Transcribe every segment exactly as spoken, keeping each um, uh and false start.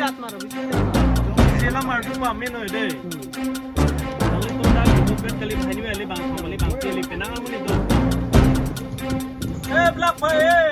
Sila mardu pa amen noi de. Nangtum dak movement kali bahani wali bang, kali bang, kali penang amun itu. Eh, Black Boy, eh.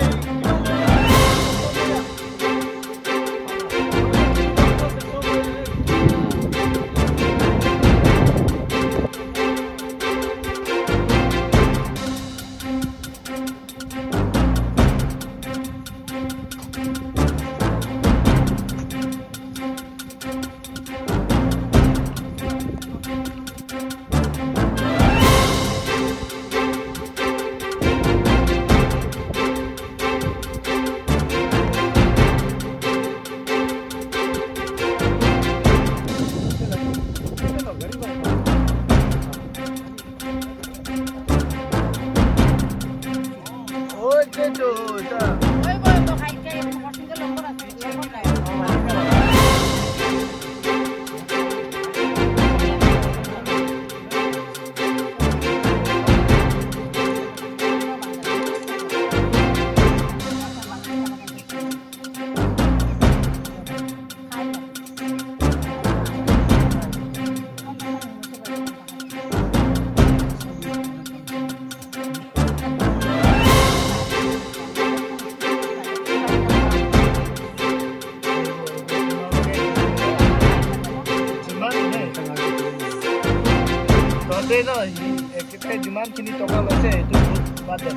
Tante no, hi, ekta jiman kini toka loise, itu bade.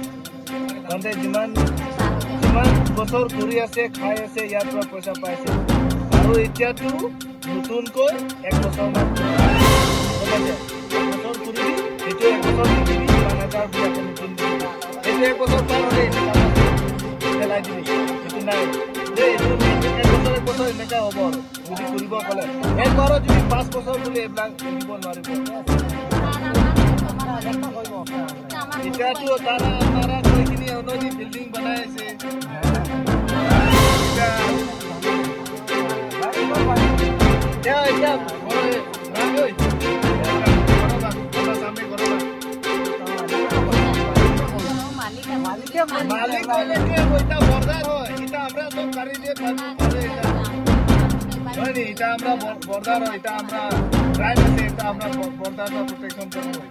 Tante jiman, jiman bosor kuri ase, khai ase, yar pora poisa pai ase. Aru etiya tu notun koi ek bosor mat. Tante, ek bosor kuri di, itu ek bosor di kini, pangajar dia ke notun di. Itu ek bosor par hole, itu kamu pelai di. Itu nai. De, itu, itu ek bosor, ek bosor ini ka obor. Jodi kuribo kole, ekbar jodi panch bosor bole eblang kuribo nwaribo. Etiya tu tara mara koi kini ono di building banai ase. Etiya, etiya, etiya, oi, rang oi. Koro ba, koro samne koro ba. Malik hoile ke, oi, ita border oi, ita amra sob kari diye, kari diye, ita. Oi, ni, ita amra bor-, border oi, ita amra right ase, ita amra bo-, border ta protection koribo.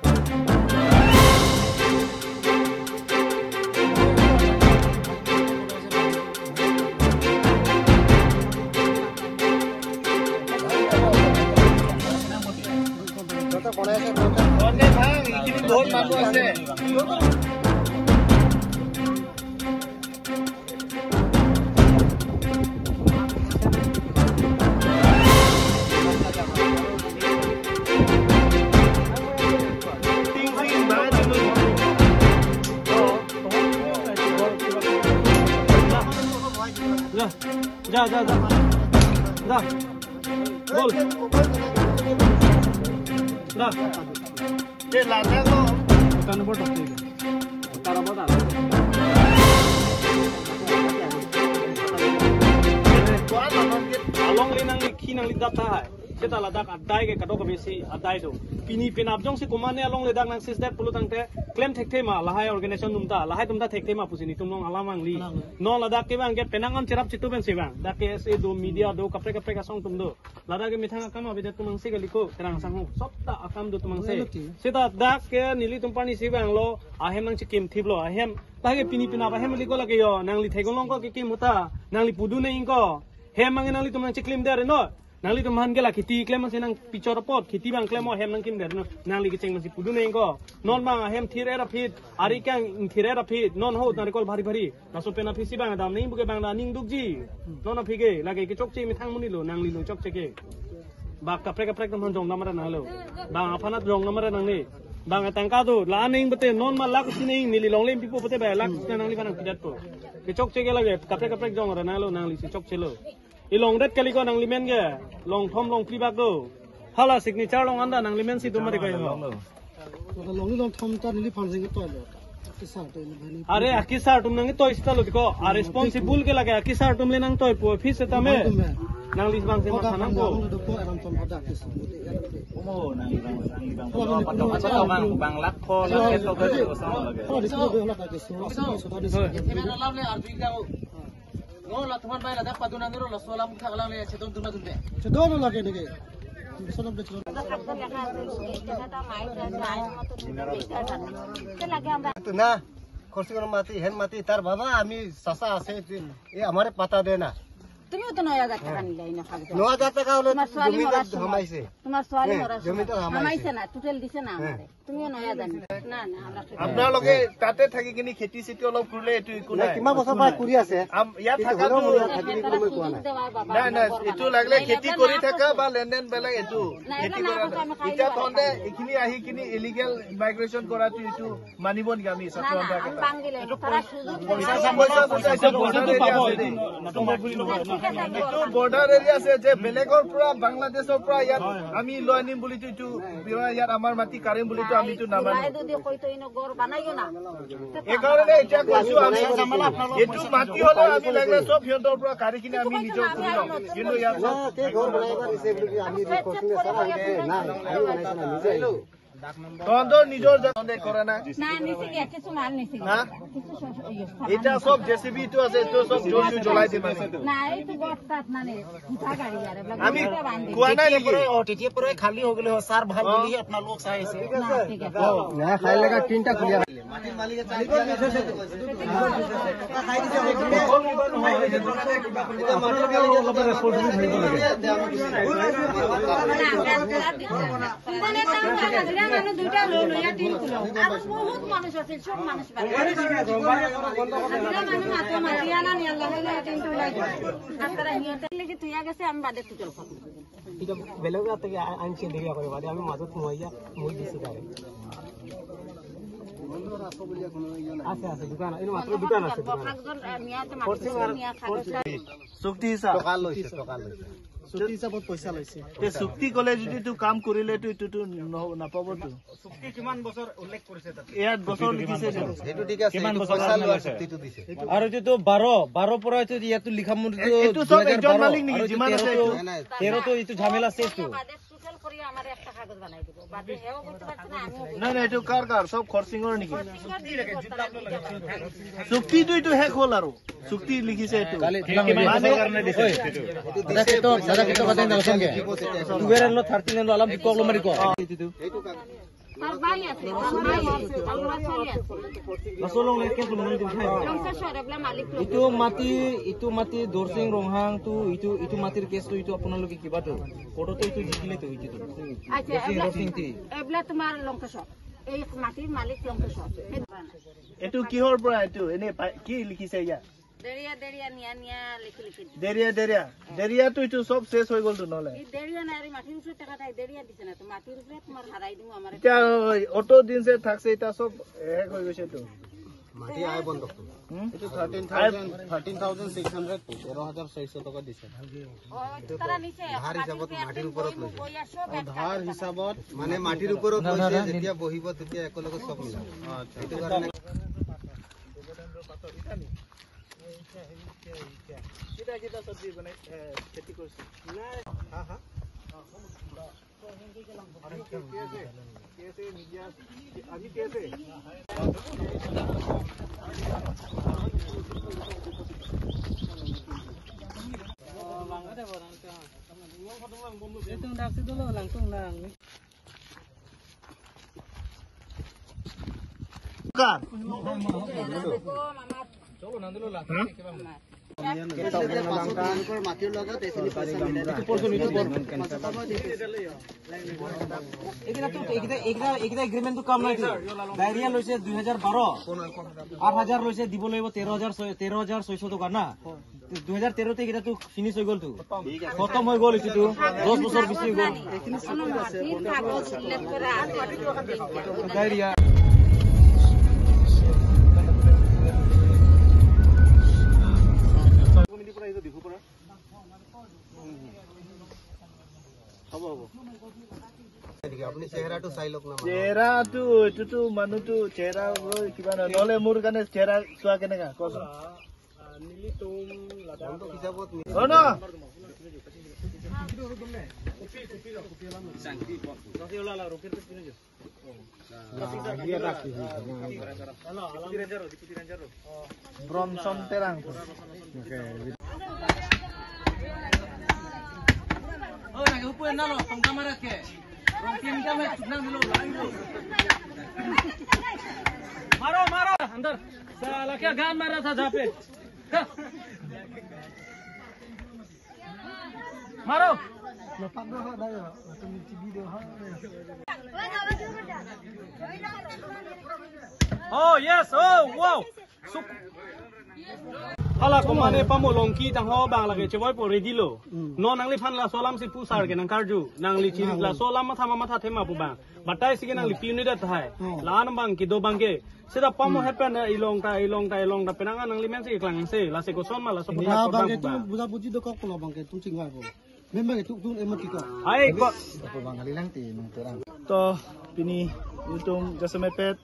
Bonde bhang, ikini bahut manu ase. Ja, ja, ja, ja. Bol. Dah. Ye ladak lo. Bukan bodoh. Tara bodoh. Alongle nangli khi nangli dap tahai. Seta ladak adai ke kadokave si adai do. Pini penap jongsi komatne alongle dak nang sisdet pulo tangte klem thekthe ma lahai organization atum ta, lahai atum ta thekthe ma pusi nelitum along alam vangli. Alam. Non ladak ke bang ke penang an cherap chitu pen si bang. Dak K S A do, media do, kaprek kaprek asong atum do. Ladak ke methang akam avedet atum angse kali ko, kerang sangho. Sob ta akam do atum angse. Oke. Seta dak ke nelitum pani si bang lo, ahem nangchekimthiplo, ahem. Lake pini penap ahem kali ko lake yo, nangli theklong ko kekim ahut ta, nangli pudun nang ingko. Hem mang nanglitum nangcheklimdet no. Nanglitum aphan ke la kheti klem si nangpichor apot, kheti bang klem o hem nangkimdet no. Nangli kecheng si pudun nang ingko. Non bang ahem thir-et aphi, ari kang thir-et aphi, non ahut nangrekol bhari bhari. Laso pen aphi si bang dam nang ingbu ke bang da ning dukji. Non aphi ke, lake kechokche methang amonit lo, nangli lo chokche ke. Bak kaprek kaprek atum aphan jong dam ra nanglo. Bang aphan at jong dam ra nangne. Bang atangka do, la nang ingpute, non ma lakh si nang ing, neli longle pipo pute ba lakh si nangliphan nangpidet po. Kechokche ke lake, kaprek kaprek jong ra nanglo, nangli si chokchelo. Ilongdet kali ko nanglimen ke, longthom longphli bak do. Hala signature long anda nanglimen si do mari ko ho. Longli longthom ta neliphan sing to lo. Akesar atum ini bhani. Are akesar atum nangtoi seta lo tiko. A responsible ke lake akesar atum le nangtoi po office seta me. Nangli bang si matha nangpo. Longli do po aram tom ada akesar. Omo nangli bang, nangli bang. Bang, bang lakh ko, lakh ko, lakh ko, lakh ko. Hoi. Ngo la tuman bai ladak padun anuro laso alam thak lang le chedon dun ma dunde. Chedon lage nege. Solam de chedon. Tuna, Khorsing mati, hen mati, tar baba, ami sasa ase, ye hamare pata de na. তুমিও তো নয় হাজার টাকা নিলে, এই না খাবে। ন হাজার টাকা হলে তোমার ছোৱালী জমিত মরার সময়। হামাইছে। তোমাৰ ছোৱালী হে, মৰাৰ জমিত সময়। হামাইছে। হামাইছে না, টোটেল দিছে না হে। আমারে। তুমিও নয় হাজার নিলে। না, না, আমরা ঠিক আছে। আপোনালোকে তাতে থাকি কিনি খেতি চেতি অলপ কৰিলে এইটো একো নাই, নাই। কিমান বছৰ পৰা কৰি আছে? আম-, ইয়াত কিন্তু থাকাটো হ'লেও মানে থাকি দিবলৈ মই কোৱা নাই। নাই, নাই, এইটো লাগিলে খেতি কৰি থাকা বা লেনদেন বেলেগ এইটো। নাই, খেতি এইবিলাক কৰা নাখাওঁ, আমি খাই এতিয়া দিব তহঁতে লাগে। এইখিনি আহি কিনি ইলিগেল মাইগ্ৰেশ্যন কৰাটো এইটো মানিব নেকি আমি ছাত্ৰ না, না, সন্থাৰ আমি কেইটা? বাং দিলে, তারা সুযোগ পইচা পাব। পইচা, পইচা, এইটো বৰ্ডাৰ এৰিয়া আছে দেই। এইটো বৰ্ডাৰ এৰিয়া আছে যে বেলেগৰ পৰা, বাংলাদেশৰ পৰা ইয়াত আমি লৈ আনিম বুলিতো এইটো, ইয়াত আমাৰ মাটি কাঢ়িম বুলিতো আমিতো নামানো। নাই, যদি কইতো ইনো ঘৰ বনাইও না। এইকাৰণে এতিয়া কৈছো আমি, এইটো মাটি হ'লে আমি লাগিলে চব সিহঁতৰ পৰা কাঢ়ি কিনে আমি নিজৰ কৰি ল'ম, কিন্তু ইয়াত চব না, কে ঘৰ বনাই বা দিছে বুলি আমি ৰিপৰ্ট শুনি ছাৰ, আমি নাই, আমি বনাইছে না, নিজে আহিলো। তহঁতৰ নিজৰ জা-, তহঁতে কৰা নাই? না, নিছেগে, কিছু মাল নিছেগে। হা? কিছু শ-, ইয়ে, সামান এতিয়া নিছেগে। চব জে চি বি টো আছে, এইটো চব জ্বলি জ্বলাই দিম আমি। না, এইটো বস্তাত মানে, উঠা গাড়ী আৰু এইবিলাক আমি গোটেই বান্ধি কোৱা নাই নেকি? অ, তেতিয়াৰ পৰাই খালী হৈ গ'লে হয়, ছাৰ ভাল অ। বুলিহে আপোনালোকক চাই আছে। না, ঠিক আছে। অ। নাই, খাই লেগা তিনিটা খুলিয়া। মানে, এটা হাজিৰা মানুহ দুইটা লৈ, লৈ ইয়াত তিন কিলো। আৰু বহুত মানুহ আছিল, চব মানুহ আছিল। হাজিৰা মানুহ মাতো, মাতি আনা নিয়াৰ লগে লগে তিনটো ওলাই গ'ল। আস্তাৰা সিহঁতে লেখি থৈ গেছে, আমি বাদে টোটেল খাম। এতিয়া বেলেগ তাতে আ-, আনছে দেৰি কৰে, বাদে আমি মাজত সোমাই যা, মই দিছো তাৰে। আছে, আছে, দোকান, এই মাত্ৰ দোকান আছে, দোকান। বহাগ জল, আ, নিয়াতে মাতিছে, খৰচি মাৰ-, নিয়া খৰচি। খাগজ। চুক্তি হিচাপ। টকা লৈছে, টকা লৈছে। চুক্তি হিচাপত পইচা লৈছে। তে চুক্তি ক'লে যদি তো কাম কৰিলে তো এইটো তো ন-, নাপাব তো। চুক্তি কিমান বছৰ উল্লেখ কৰিছে তাত? ইয়াত বছৰ লিখিছে তো। সেইটো ঠিক আছে, কিমান এইটো বছৰ পইচা কাৰণে লোৱা লৈছে? চুক্তিটো দিছে। আৰু এইটো তো বাৰ, বাৰ পৰা এইটো ইয়াতো লিখা মতে তো এই-, এইটো চব দুহেজাৰ বাৰ, একজন মালিক নেকি? আৰু এইটো যিমান আছে তেৰ তো, এইটো? নাই, নাই। তেৰ তো এইটো ঝামেলা শেষ তো। বাদে টোটেল কৰি আমারে একটা কাগজ বানাই দিব। বাদে হেও করতে পারছে না, আমিও করতে নাই, নাই, এইটো কাৰ কাৰ? চব খৰচিঙৰ নেকি? পারছি না, দিদি করতে না, দিদি করতে না। চুক্তিটো এইটো শেষ হ'ল আৰু। চুক্তি লিখিছে এইটো। কালি কিমান বছৰ কাৰণে দিছে? ঐ, দাদা, কেইটা, দাদা, কেইটা কথা নালাগে? টুৱেলভ এণ্ড থাৰ্টিন এণ্ড আলাম দিকক, লমাৰি কক। ছাৰ, ভাই আছে, ছাৰ, ভাই আছে, ছাৰ, ল'ৰা ছোৱালী আছে। Laso along le case lo mane dum khai. Lankeshwar, এইবিলাক মালিক। এইটো মাটি, এইটো মাটি দৰসিং ৰংহাং তো, এইটো, এইটো মাটিৰ কেছটো এইটো আপোনালোকে কিবা তো, কোৰ্টতো এইটো জিকিলে তো, এইটো তো। আচ্ছা, দৰসিং এইবিলাক, ৰংহাং টি। এইবিলাক তোমাৰ লংকেশ্বৰ। এই মাটিৰ মালিক লংকেশ্বৰ। এইটো কিহৰ পৰা এইটো? এনে পাই-, কি লিখিছে ইয়াত? দেৰিয়া, দেৰিয়া, নিয়া, নিয়া, লিখি, লিখি। দেৰিয়া, দেৰিয়া। দেৰিয়াটো এইটো চব শেষ হৈ গ'ল তো নহ'লে? এই দেৰিয়া নাই, এই মাটিৰ ওপৰত টকা তাই দেৰিয়া দিছে না তো, মাটিৰ ওপৰত তোমাৰ হাৰাই দিওঁ আমাৰ। এতিয়া অত দিন সে থাকছে, এতিয়া চব শেষ হৈ গৈছে তো। মাটি আয় বন্ধক তো। হুম? এইটো thirteen thousand, thirteen thousand six hundred, তেৰ হাজাৰ চাৰিশ টকা দিছে। অ, তারা নিছে, ধাৰ হিচাপত মাটিৰ ওপৰত লৈছে। অ, ধাৰ হিচাপত মানে মাটিৰ ওপৰত লৈছে, যেতিয়া বহিব তেতিয়া একেলগে চব মিলাব। আচ্ছা। সেইটো কাৰণে কিতা কিতা চব্জি বনাই, এ, খেতি কৰিছে? নাই। হা, হা? আজি কেছে? আজি কেছে? এইকেইটা তো, এইকেইটা, এইকেইটা, এইকেইটা এগ্ৰিমেণ্টটো কাম নাই তো। ডায়েৰিয়া লৈছে দুই হাজাৰ বাৰ, আঠ হাজাৰ লৈছে, দিব লাগিব তেৰ হাজাৰ ছয়, তেৰ হাজাৰ ছয়শ টকা না। দুই হাজাৰ তেৰতে এইকেইটাতো ফিনিছ হৈ গ'লতো। খতম হৈ গ'ল এইটোতো। দহ বছৰ বেছি হৈ গ'ল। ডায়েৰিয়া। হ'ব, হ'ব। আপুনি চেহেৰাটো চাই লওক না, মানুহ। চেহেৰাটো, এইটোতো মানুহটো চেহেৰা লৈ কিবা নহয়। নহ'লে মোৰ কাৰণে চেহেৰা চোৱা কেনেকা, কচোন? নামটো হিচাপত নি- অ, ন? ব্ৰমচন তেৰাং। ऊपर ना लो, पंखा मारा के। मारो, मारो, अंदर। साला क्या गान मारा था जहाँ पे? हाँ। मारो। Oh, yes, oh, wow. Suk. Hala komane pamo Longki tangho bang lake chevoi po ready lo. Hmm. Non nangliphan laso alam si pu sar ke nangkarju. Nangli chiri laso alam matha ma matha thema pu bang. Batai si ke nangli pini dat hai. Hmm. La-an bang kedo bang ke. Seta pamo hepen, eh, ilong ta, ilong ta, ilong ta. Penang nangli men si klang se. Lasi koson ma laso pu la bang ke tu bang. Buja buji dokok pulo bang ke tu chingvai po. Memang itu tu emat kita. Hai, kok. Apa bang kali lang ti nung terang. To, pini nelitum jasemet pet,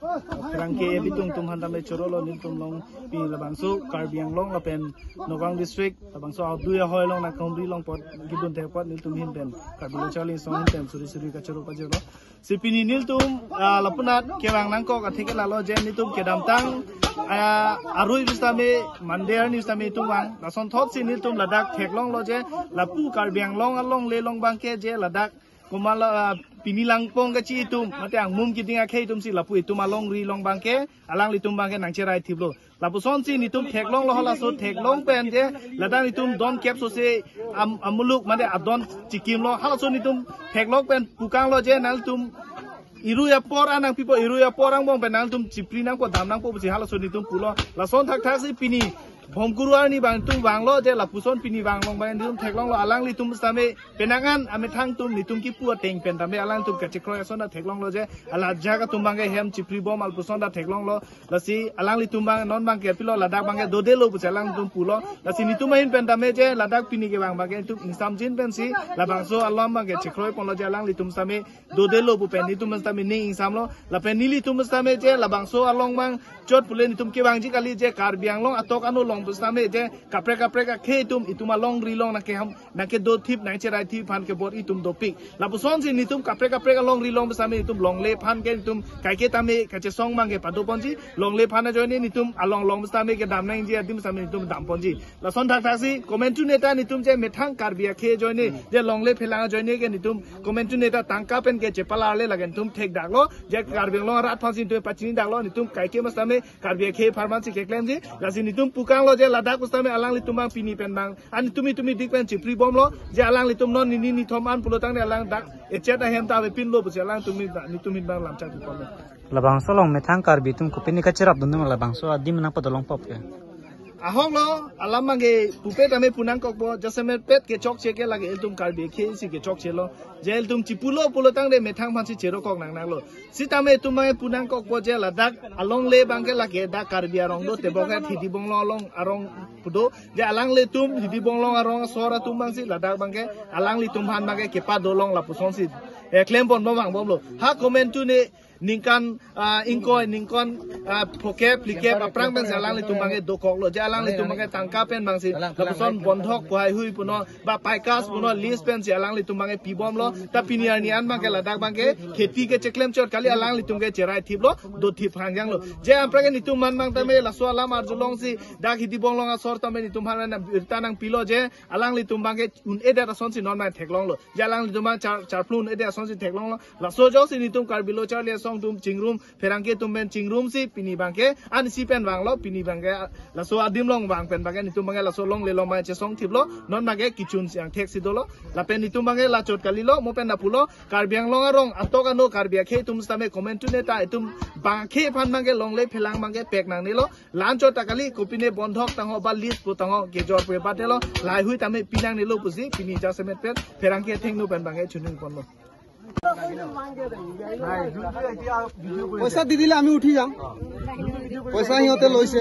kerang ke bitung tum hantam le choro lo nelitum along pini labangso Karbi Anglong lapen Nagaon District, labangso audui ahoi along na kaumri along apot gidun thek apot nelitum ahin pen Karbi Lo Charli Asong ahin pen suri suri kachoro pajero. Si pini nelitum, ah, lapunat kevang nangkok atheke lalo je nelitum kedamtang, ah, arui pusitame Monday arni pusitame itum vang. Lasonthot si nelitum ladak theklonglo je lapu Karbi Anglong alongle along bang ke je ladak komat la, ah, pini langpong kachi itum mate angmum keding akhei itum si lapu itum alongri along bang ke alanglitum bang ke nangcherai thiplo. Lapuson si nelitum theklonglo halaso theklong pen je ladak nelitum don kep so se am-, amuluk mate adon chikimlo halaso nelitum theklong pen pukanglo je nangtum irui apor an nangpipo, irui apor angbong pen nangtum chipri nangpo dam nangpo pusi halaso nelitum pulo. Lason thakthak si pini Bhomkuru arni bang tum vanglo je lapuson pini vanglong bang nelitum theklonglo alanglitum sitame penang an amethang atum nelitum kipu ateng pen tame alangtum kachekroi ason ta theklonglo je alajak atum bang ke hem chipri bom lapuson ta theklonglo. Lasi alanglitum bang non bang ke pilo ladak bang ke dodelo pusi alangtum pulo. Lasi nelitum ahin pen tame je ladak pini kevang bang ke nelitum ingsamjin pensi labangso alom bang ke chekroi ponlo je alanglitum sitame dodelo pu pen nelitum sitame ning ingsamlo. Lapen nelitum sitame je labangso along bang chot pule nelitum kevangji kali je Karbi Anglong atok ano along sitame je kaprek kaprek akhei itum itum alongri along nangkeham nangkedo thip nangcherai thip aphan kebor itum dopik. Lapuson si nelitum kaprek kaprek alongri along sitame itum longle aphan ke itum kaike tame kachesong bang ke pado ponji longle aphan ajoine nelitum along along sitame kedam nangji adim sitame itum dam ponji. Lason thakthak si komantu neta nelitum je methang Karbi akhei ajoine je longle phelang ajoine ke nelitum komantu neta tangka pen ke chepalarle lake nelitum thekdaklo je Karbi Anglong arat aphan si nelitum pachini daklo nelitum kaike ma sitame Karbi akhei apharman si keklemji. Lasi nelitum pukanglo je ladak pusitame alanglitum bang pini pen bang an tumi tumi dik pen chipri bomlo je alanglitum non nini nithom an pulo tangte alang dak echet ahem ta avepinlo pusi alangtum nelitum ahin bang lamchak pipomlo. Labangso along methang Karbi atum kopine kacherap dun dun labangso adim nangpadolong pop ke. Ahoklo alam bang ke pupe tame pu nangkokpo jasemet pet kechokche ke lake ilitum Karbi akhei si kechokchelo. Je ilitum chipulo pulo tangte methang aphan si cherokok nangnanglo. Sitame itum bang ke pu nangkokpo je ladak alongle bang ke lake dak Karbi arong do tebok ke Hidi Bonglong along arong pu do. Je alanglitum Hidi Bonglong arong asor atum bang si ladak bang ke alanglitum aphan bang ke kepadolong lapuson si. Eh, klem pon bom bang bomlo. Ha komantu ne ningkan, ah, ingkoi, ningkan, ah, phokep, phlikep, aphrang pen si alanglitum bang ke dokoklo. Je alanglitum bang ke tangka pen bang si, lapuson bondhok, puhai hui puno, ba paikas puno, lease pen si alanglitum bang ke pibomlo. Ta pini arni an bang ke ladak bang ke, kheti ke cheklem chot kali alanglitum ke cherai thiplo, do thip hangjanglo. Je aphrang ke nelitum man bang tame, laso alam arjulong si, dak Hidi Bonglong asor tame nelitum aphan birta nangpilo je, alanglitum bang ke un-edet ason si non mai theklonglo. Je alanglitum bang char, charplun un-edet ason si theklonglo. Laso ajoksi nelitum Karbi Lo Charli Asong atum chingrum, pherangke atum pen chingrum si pini bang ke, an si pen vanglo, pini bang ke, laso adim along vang pen bang ke, nelitum bang ke laso alongle along bang ke chesong thiplo, non bang ke kechun si angthek si dolo, lapen nelitum bang ke la chot kalilo, mo pen lapulo, Karbi Anglong arong, atok ano Karbi akhei atum sitame komantu neta itum bang akhei aphan bang ke longle phelang bang ke pek nangnelo, la-an chot ta kali, kopine bondhok tangho ba lease pu tangho kejor pu batelo, lahai hui tame pi nangnelo pusi, pini jasemet pen, pherangke athengno pen bang ke chuning ponlo. পইচা দি দিলে আমি উঠি যাম। পইচা সিহঁতে লৈছে,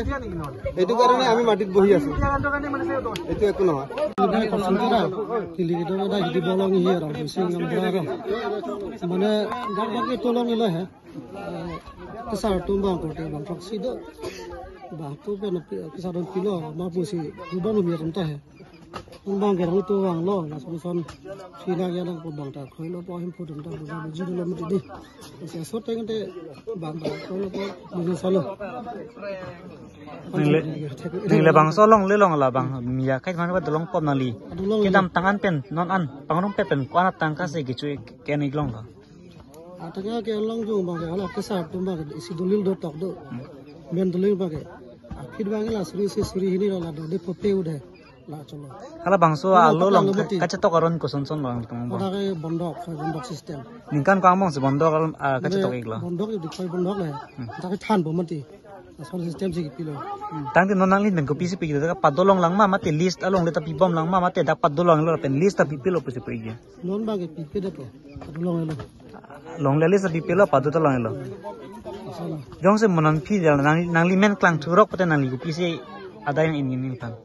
সেইটো কাৰণে আমি মাটিত বহি আছো। এইটো একো নহয়। Hindi kita na hindi bolong hihirap, sing ang barang. Mana gagawin ito lang nila, ha? Kasar tumbang ko, te bang proxy do. Ba, tu kan kasar don pilo, ma pusi, dudong mi rum ta, ha? Bang ke rang tu bang lo, langsung son sina ya nang ko bang ta khoi lo po him pudum ta buja buji lo mati di. Sia so teng te bang ta khoi lo po buji salo. Nang le, nang le bangso alongle along la bang, mia kai man ba dolong pom nangli. Dolong le. Kedamtang an pen, non an, pangrum pe pen, ko-an atangka si kecho ke-en ik long lo. Atangka ke along jong bang ke, hala kesar tum bang ke, isi dolil do tok do. Men dolil bang ke. Aphi bang ke la suri si suri hini la do de pope ude. La cholo. Hala bangso alo along along mati. Kachetok aron koson son long tong ba. Pada ke bondok, khoi bondok system. Ningkan ko-an angbong si bondok along, ah, kachetok ik lo. Bondok di khoi bondok le. Hmm. Pada ke than bom mati. Sound system si kipilo. Hmm. Tangte non nangli pen kopisi pi ik lo, dak padolong lang ma mate list alongle ta pibom lang ma mate dak padolong lo pen list ta pipilo pusi pu ik. Non bang ke pipe de po. Padolong lo. Alongle list ta pipilo, padolong lo. Asal. Jongsi mo non phi jal nang, nangli men klang thurok pute nangli kopisi adai yang ingin ingin tang.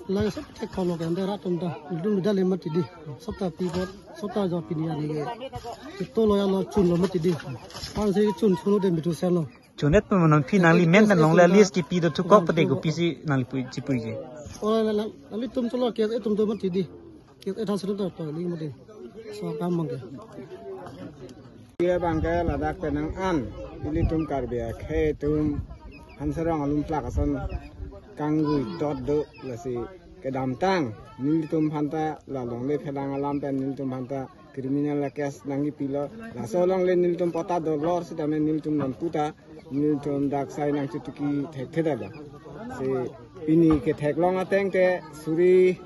Lai sop thek thalo kan de rat tum ta. Dum da le mati di. Sop ta pi bot, sop ta jo pini ani ke. Kito lo ya lo chun lo mati di. Pan se chun chun lo de mitu sen lo. Chunet pen mo non phi nangli men pen alongle list kipi do thukok pute kopisi nangli pu, chi pu ik. O la la, nangli tum cholo ke e tum do mati di. Ke e thas tum to to li mati. So kam bang ke. Ke bang ke ladak penang an, ilitum Karbi akhei atum Hanserong alum plak ason kanggui dot do lasi kedamtang nelitum aphanta la longle phelang alam pen nelitum aphanta criminal case nangkipilo, laso alongle nelitum patta dolor sitame nelitum nonpu ta nelitum dak sai nangchutuki thekthedetlo. Si pini ketheklong ateng te suri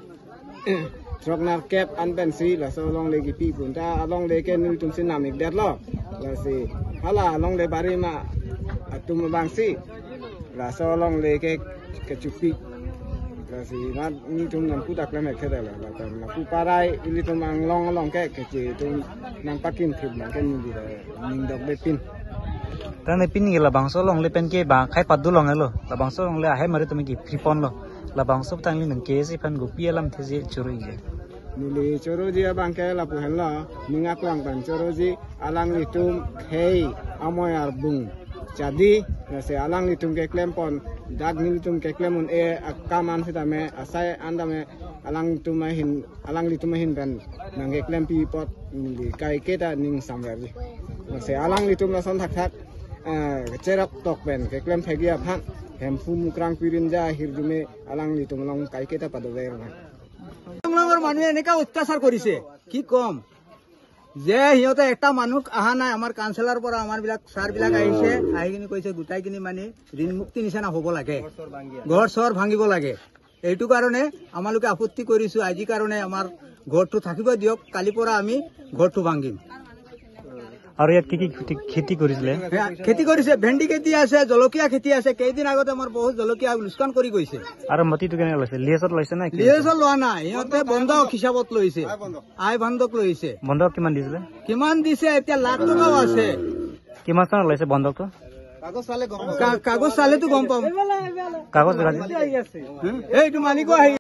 throknerkep an pensi laso alongle kipi pon ta alongle ke nelitum si nam ikdetlo. Lasi hala alongle bari ma atum abang si laso alongle ke kechupi. Lasi mat nelitum nonpu ta klem thekthedetlo. Latum lapu parai ilitum anglong along ke keche atum nangpakin thip nang ke neli ning dok de pin. Tangte pini labangso alongle pen ke ba khai padolong lo. Labangso alongle ahem ari tumi ke pripon lo. Labangso tangli nang ke si phan kopi alamthe si choro ikji. Neli choroji abang ke lapu henlo, ning aklang pen choroji alanglitum khei amoi arbung chadi, lasi alanglitum keklem pon, dak nelitum keklem un-e akam an sitame, asai an tame, alanglitum ahin, alanglitum ahin pen nangkeklempi apot neli kaiketa ning samverji. Lasi alanglitum lason thakthak, eh, cherok tok pen keklem thekji aphan, Hemphu, Mukrang, Pirinja, Hirjume alanglitum along kaiketa padover na. কাঞ্চনপুৰৰ মানুহে এনেকা অত্যাচাৰ কৰিছে, কি কম। যে সিহঁতে এটা মানুহ অহা নাই, আমাৰ কাউন্সিলৰ পৰা আমাৰ বিলাক, ছাৰ বিলাক আহিছে, আহি কিনি কৈছে গোটাই কিনি মানে ঋণ মুক্তি নিচিনা হ'ব লাগে, ঘৰ চৰ ভাঙিব লাগে। এইটো কাৰণে আমালোকে আপত্তি কৰিছো। আজি কাৰণে আমাৰ ঘৰটো থাকিব দিয়ক, কালিৰ পৰা আমি ঘৰটো ভাঙিম। আৰু ইয়াত কি কি খেতি, খেতি কৰিছিলে? সেয়া খেতি কৰিছে, ভেন্দি খেতি আছে, জলকীয়া খেতি আছে। কেইদিন আগতে আমাৰ বহুত জলকীয়া লোকচান কৰি গৈছে। আৰু মাটিটো কেনেকে লৈছে? লিজত লৈছে নে কি? লিজত লোৱা নাই, সিহঁতে বন্ধক হিচাপত লৈছে, আই বন্ধক লৈছে। বন্ধক কিমান দিছিলে? কিমান দিছে এতিয়া লাখ টকাও আছে। কিমান চনত লৈছে বন্ধকটো? কা-, কাগজ চালেতো গম পাম। কাগজ বিলাক? হুম? এইটো মালিকো আহি